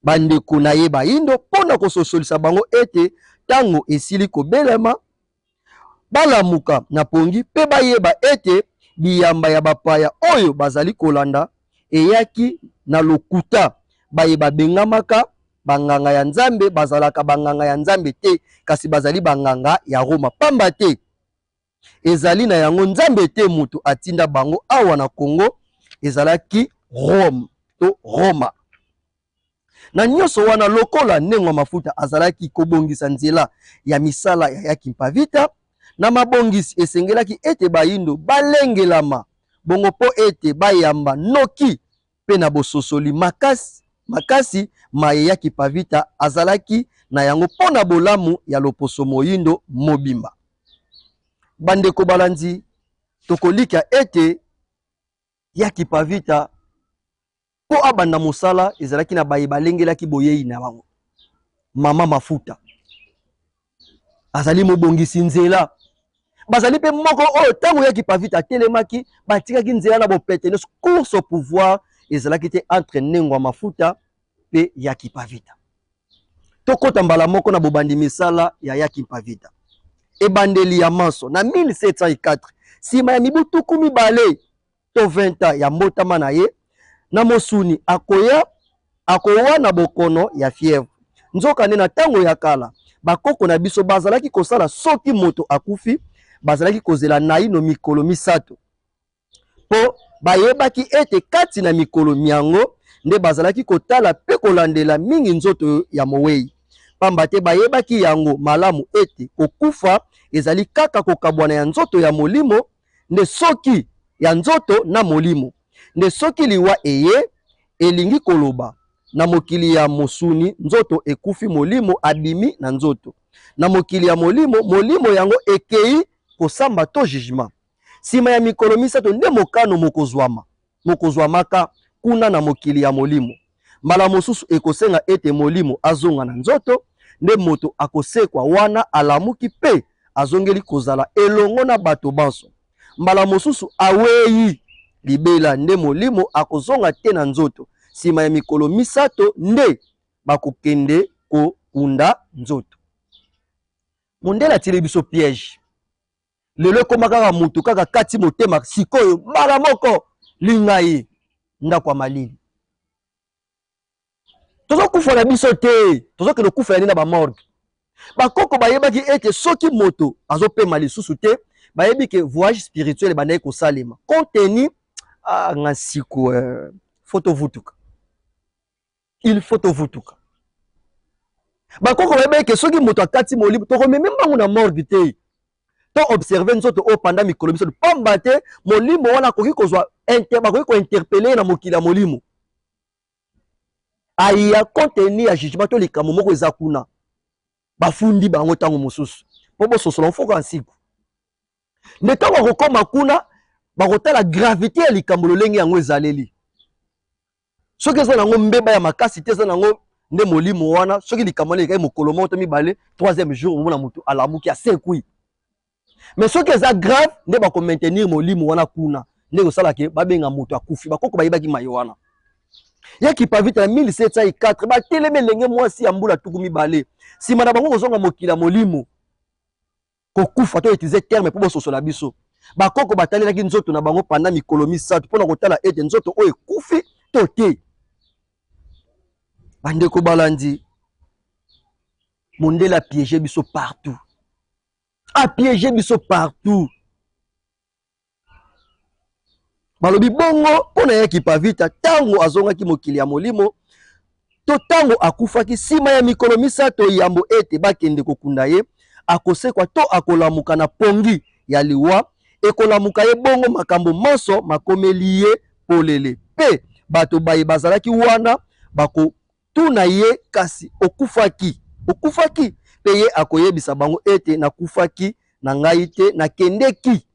bandeko na ye bayindo mpo na kososolisa bango ete ntango esili kobelema, balamuka na pongi mpe bayeba ete biyamba ya bapaya oyo bazali kolanda eyaki na lokuta. Baye babengamaka banganga ya Nzambe bazalaka banganga ya Nzambe te, kasi bazali banganga ya Roma, pamba te ezali na yango Nzambe te moto atinda bango awa na Congo, ezalaki Rome to Roma. Na nyonso wana, lokola Nengwa Mafuta azalaki kobongisa nzela ya misala ya ya Kimpavita, na mabongisi esengelaki ete bayindo balengelama bongo mpo ete bayamba noki mpe na bososoli makasi makasi maye ya Kipavita azalaki na yango mpo na bolamu ya loposo moyindo mobimba. Bandeko balandi, tokolikya ete ya Kipavita mpo abanda mosala ezalaki na baye balengelaki boyei na bango. Mama Mafuta azali mobongisi nzela, bazali mpe moko oyo ntango ya Kipavita atelemaki batikaki nzela na bopete nyonso. Course au pouvoir ezalaki te entre Nengwa Mafuta mpe ya Kipavita. Tokota mbala moko na bobandi misala ya ya Kimpavita. Ebandeli ya manso na 1704, nsima ya mibu 20 to 20 ans ya mbotama na ye na mosuni, akoya akowa na bokono ya fièvre. Nzokande na tango ya kala, bakoko na biso bazalaki kosala soki moto akufi, bazalaki kozela naino mikolo misato, mpo bayebaki ete kati na mikolo myango nde bazalaki kotala mpe kolandela mingi nzoto ya mowei, pamba te bayebaki yango malamu ete kokufa ezali kaka kokabwana ya nzoto ya molimo nde soki ya nzoto na molimo. Nde soki liwa eye, elingi koloba, na mokili ya mosuni nzoto ekufi molimo abimi na nzoto. Na mokili ya molimo, molimo yango ekei kosamba to jugement. Sima ya mikolo misato nde mokano mokozwama, mokozwamaka kuna na mokili ya molimo. Mbala mosusu ekosenga ete molimo azonga na nzoto, nde moto akosekwa wana alamuki mpe azongeli kozala elongo na bato banso. Mbala mosusu awei libela, nde molimo akozonga te na nzoto. Sima ya mikolo misato nde bakokende kokunda nzoto. Mondele atieli biso piège. Lelo ekoma kaka moto kaka kati motema sikoyo mbala moko linga ye ndako ya malili. Tozokufa na biso te, tozokende kokufa nde na ba morgue. Bakoko bayebaki ete soki moto azopema lisusu te, bayebi ke voyage spirituel ebandaki kosalema. Compte tenu ah, nga nsiku eh, faut tovutuka. Il faut tovutuka. Bakoko bayebaki ke soki moto akati molimo, tokomeme mbangu na morgue te. To observer nzoto oyo pendant mikolo misato, pamba te molimo wana akoki kozwa inter, bakoki kointerpele ye na mokili ya molimo. Aya compte tenu ya jugement to likambo moko eza kuna, bafundi bango ntango mosusu mpo bososola mfoka nsiku. Nde ntango akokoma kuna, bakotala gravite ya likambo lolenge yango ezaleli. Soki eza nango mbeba ya makasi te, eza nango nde molimo wana. Soki likambo wana elekaki mokolo moko to mibale, troisième jour omona moto alamuki asekwi. Mais soki eza grave nde bako maintenir molimo wana kuna, nde kosala ke babenga moto akufi. Bakoko bayebaki maye wana. Ya Kipavita na 1704 batelemi elenge mwasi ya mbula 20 nsima na bango kozonga mokili ya molimo, kokufa to utiliser terme mpo bososola biso. Bakoko batalelaki nzoto na bango pendant mikolo 3 mpo na kotala ete nzoto oyo ekufi to te. Bandeko balandi, mondele apiege biso partout, apiege biso partout. Balobi bongo mpo na ye Kipavita, ntango azongaki mokili ya molimo to ntango akufaki nsima ya mikolo 3 yambo ete bakende kokunda ye, akosekwa to akolamuka na pongi ya liwa, ekolamuka ye bongo makambo manso makomeli ye polele, mpe bato baye bazalaki wana bakotuna ye, kasi okufaki, okufaki? Mpe ye akoyebisa bango ete nakufaki na ngai te, nakendeki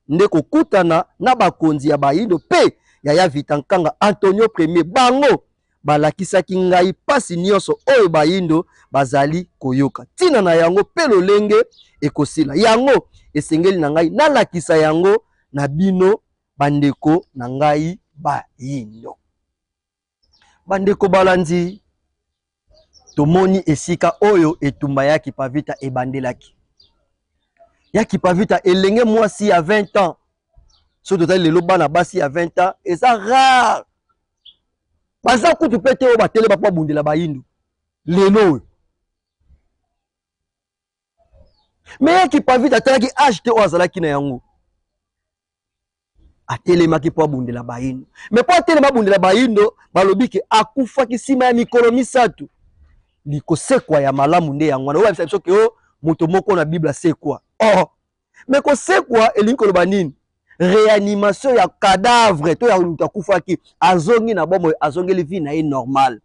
nde kokutana na bakonzi ya Bayindo mpe ya ya Vita Nkanga Antonio Premier. Bango balakisaki ngai pasi nyonso oyo Bayindo bazali koyoka, ntina na yango mpe lolenge ekosila. Yango esengeli na ngai nalakisa yango na bino bandeko na ngai Bayindo. Bandeko balandi, tomoni esika oyo etumba ya Kipavita ebandelaki. Ya Kipavita elenge mwasi ya 20 ans. Soki totali lelo bana basi ya 20 ans eza rare. Baza kutu pe te oyo batelema mpo babundela Bayindo lelo oyo. Mais ya Kipavita atalaki age te oyo azalaki na yango. Atelemaki mpo abundela Bayindo. Mais mpo atelema abundela Bayindo, balobi ke akufaki nsima ya mikolo 3. Likosekwa ya malamu nde yango wana. Oyo bayebisa biso ke o moto moko na Bible asekwa. Oh, mais kosekwa elingi koloba nini? Réanimation ya cadavre to ya moto akufaki, azongi na bomoi, azongeli vie na ye normale.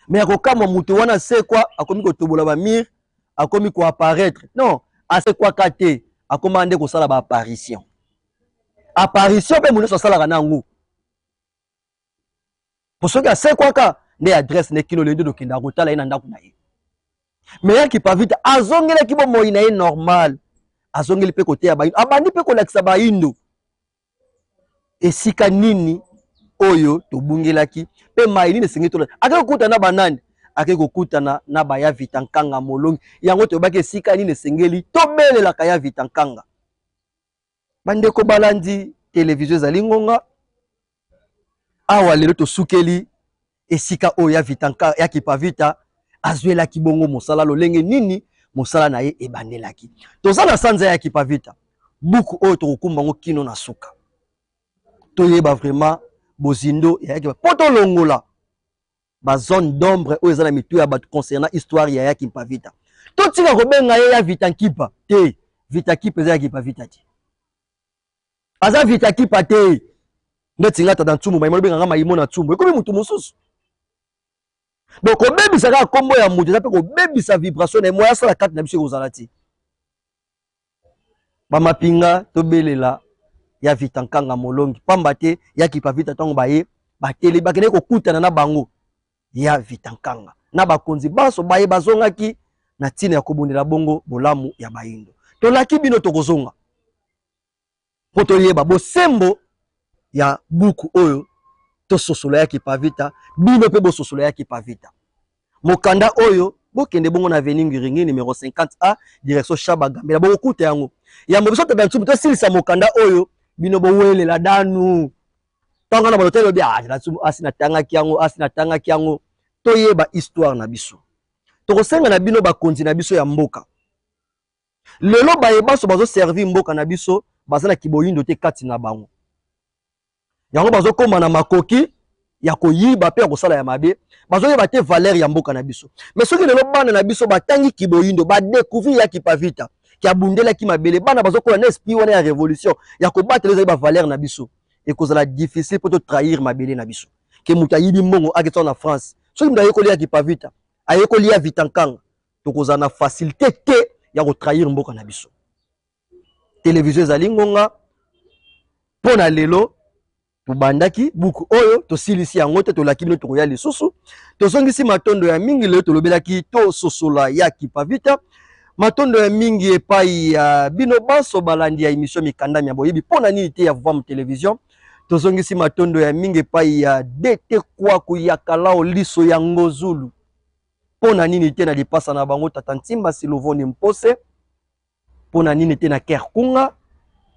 Mais ya kokamwa, moto wana asekwa, akomi kotobola ba mur, akomi koapparaître. Non, asekwaka te, akoma nde kosala ba apparition. Apparition mpe moto nyonso asalaka na yango. Po soki asekwaka nde adresse ne kino lendo tokendaka kotala ye na ndako na ye. Mais ya Kipavita azongelaki bomoi na ye normal, azongeli mpe koteya Bayindo, abandi mpe kolakisa Bayindo esika nini oyo tobungelaki mpe mai nini esengeli tolanda. Akei kokutana na banani? Akei kokutana na baya Vita Nkanga Molongi. Yango toyebaki esika nini esengeli tobelelaka ya Vita Nkanga. Bandeko balandi, televizio ezali ngonga. Awa lelo tosukeli esika oyo ya Vita Nkanga, ya Kipavita azwelaki bongo mosala, lolenge nini mosala na ye ebandelaki. Toza na sanza ya Kipavita, buku oyo tokokumba yango kino na suka, toyeba vraiment bozindo ya Kimpa po tolongola ba zone d'ombre oyo eza na mitu ya bato concernant histoire ya Kimpa Vita. Totika kobenga ye ya Vita Nkipa te, Vita Kipa eza ya Kimpa Vita te, aza Vita Kipa te. Ndeti nga tata Ntsumbu Maimo, lobenga nga Maimo na Ntsumbu, ekomi mutu mosusu. Donc kobebisa kaka kombo ya mutu eza mpe kobebisa vibration na ye, moya asala kati na biso ekozala te. Bamapinga tobelela ya Vita Nkanga Molongi, pamba te ya Kimpa Vita ntango baye batele bakendeki kokutana na bango ya Vita Nkanga na bakonzi banso baye bazongaki na ntina ya kobundela bongo bolamu ya Bayindo. Tolaki bino tokozonga mpo toyeba bosembo ya buku oyo tososola ya Kimpa Vita, bino mpe bososola ya Kimpa Vita. Mokanda oyo bokende bongo na avenue Ngiringi numéro 50A direction Shaba Gambela, bokokuta yango. Yambo biso tata Ntsumbu tosilisa mokanda oyo, bino bowelela danu. Ntango na bato lobi, ah, tata Ntsumbu asi natangaki yango, asi natangaki yango. Toyeba histoire na biso. Tokosenga na bino bakonzi na biso ya mboka. Lelo baye baso bazo servir mboka na biso baza na kiboyindo te kati na bango. Yango bazokoma na makoki ya koyiba pe ya kosala ya mabe, bazoyeba te valeur ya mboka na biso. Mais soki lelo bana na biso batangi kiboyindo, ba découvrir ya Kimpa Vita ki abundelaki mabele, bana bazokola na esprit wana ya révolution ya kobatela ezali ba valeur na biso, ekozala difficile po to trahir mabele na biso. Ke moto ayibi mbongo akita na France, soki moto ayekoli ya Kimpa Vita, ayekoli ya Vita Nkanga, tokozala na facilité te ya kotrahir mboka na biso. Television ezali ngonga mpo na lelo. Tobandaki buku oyo, tosilisi yango te, tolaki bino tokoya lisusu. Tozongisi matondo ya mingi. Lelo tolobelaki tososola ya Kimpa Vita. Matondo ya mingi epai ya bino banso balandi ya emission Mikanda mya boyebi mpo na nini te ya Vam Television. Tozongisi matondo ya mingi epai ya DT Kwaku ya Kalao Liso ya Ngozulu. Mpo na nini te na lipasa na bango Tata Ntimba Silovoni Mpose. Mpo na nini te na Kerkunga.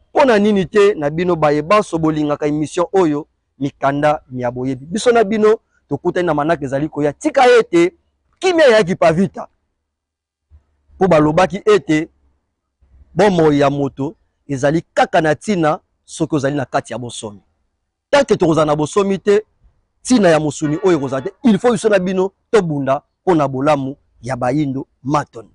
Mpo na nini te na bino baye banso bolingaka emission oyo Mikanda mya boyebi. Biso na bino tokutani na manaka ezali koya. Tika ete kimia ya Kipavita. Mpo balobaki ete bomoi ya moto ezali kaka na ntina soki ozali na kati ya bonsomi. Tant que tokozala na bonsomi te, ntina ya mosuni oyo ekozala te. Il faut biso na bino tobunda mpo na bolamu ya bayindo. Matondo.